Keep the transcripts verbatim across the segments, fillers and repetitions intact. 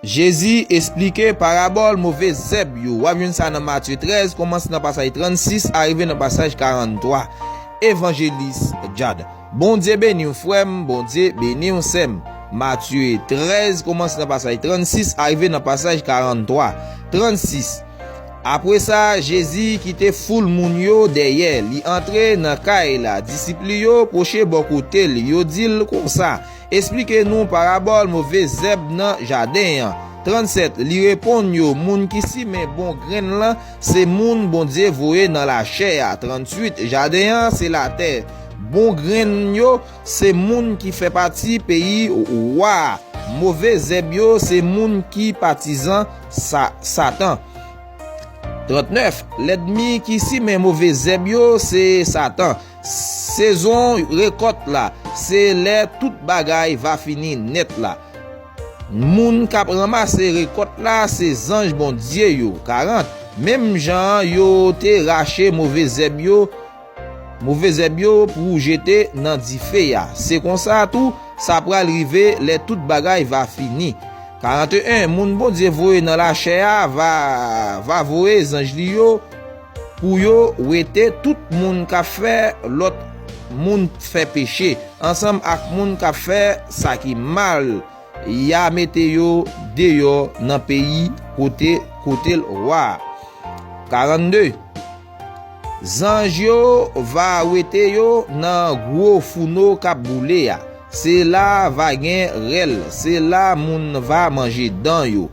Jezi esplike parabòl move zèb yo. W ap jwenn sa nan Matye trèz, kòmanse nan pasaj trannsis, arive nan pasaj karanntwa. Evanjelis Jad. Bondye beni w, frè m, Bondye beni w, sè m. Matye trèz, kòmanse nan pasaj trannsis, arive nan pasaj karanntwa. Trannsis. Apre sa, Jezi kite foul moun yo dèyè, li antre nan kay la. Disip li yo pwoche bò kote l, yo di l konsa, "Esplike nou parabòl move zèb nan jaden an." Trannsèt, li reponn yo, "Moun ki simen bon grenn lan, se moun Bondye voye nan lachè a." Trannwit, jaden an se latè. Bon grenn yo, se moun ki fè pati peyi wa a. Move zèb yo, se moun ki patizan sa, Satan. Trannèf, lènmi ki simen move zèb yo, se Satan. Sezon rekòt la, se lè tout bagay va fini nèt la. Moun k ap ranmase rekòt la, se zanj Bondye yo. Karant, menm jan yo te rache move zèb yo, move zèb yo pou jete nan dife a. Se konsa tou, sa pral rive lè tout bagay va fini. Karanteyen, moun Bondye voye nan lachè a va, va voye zanj li yo pou yo wete tout moun k ap fè lòt moun fè peche, ansanm ak moun k ap fè sa ki mal, y a mete yo deyò nan peyi kote, kote l wa a. Karannde. Zanj yo va wete yo nan gwo founo k ap boule a. Se la va gen rèl, se la moun va manje dan yo.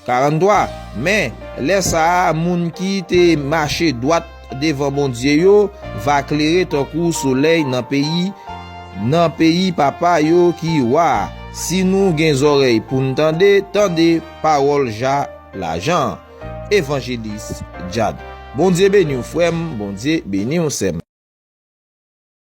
Karantwa. Men, lè sa a, moun ki te mache dwat devan Bondye yo va klere tankou solèy nan peyi, nan peyi Papa yo ki wa a. Si nou gen zòrèy pou n tande, tande pawòl ja lajan an. Evanjelis Jad. Bondye beni w, frè m, Bondye beni w, sè m.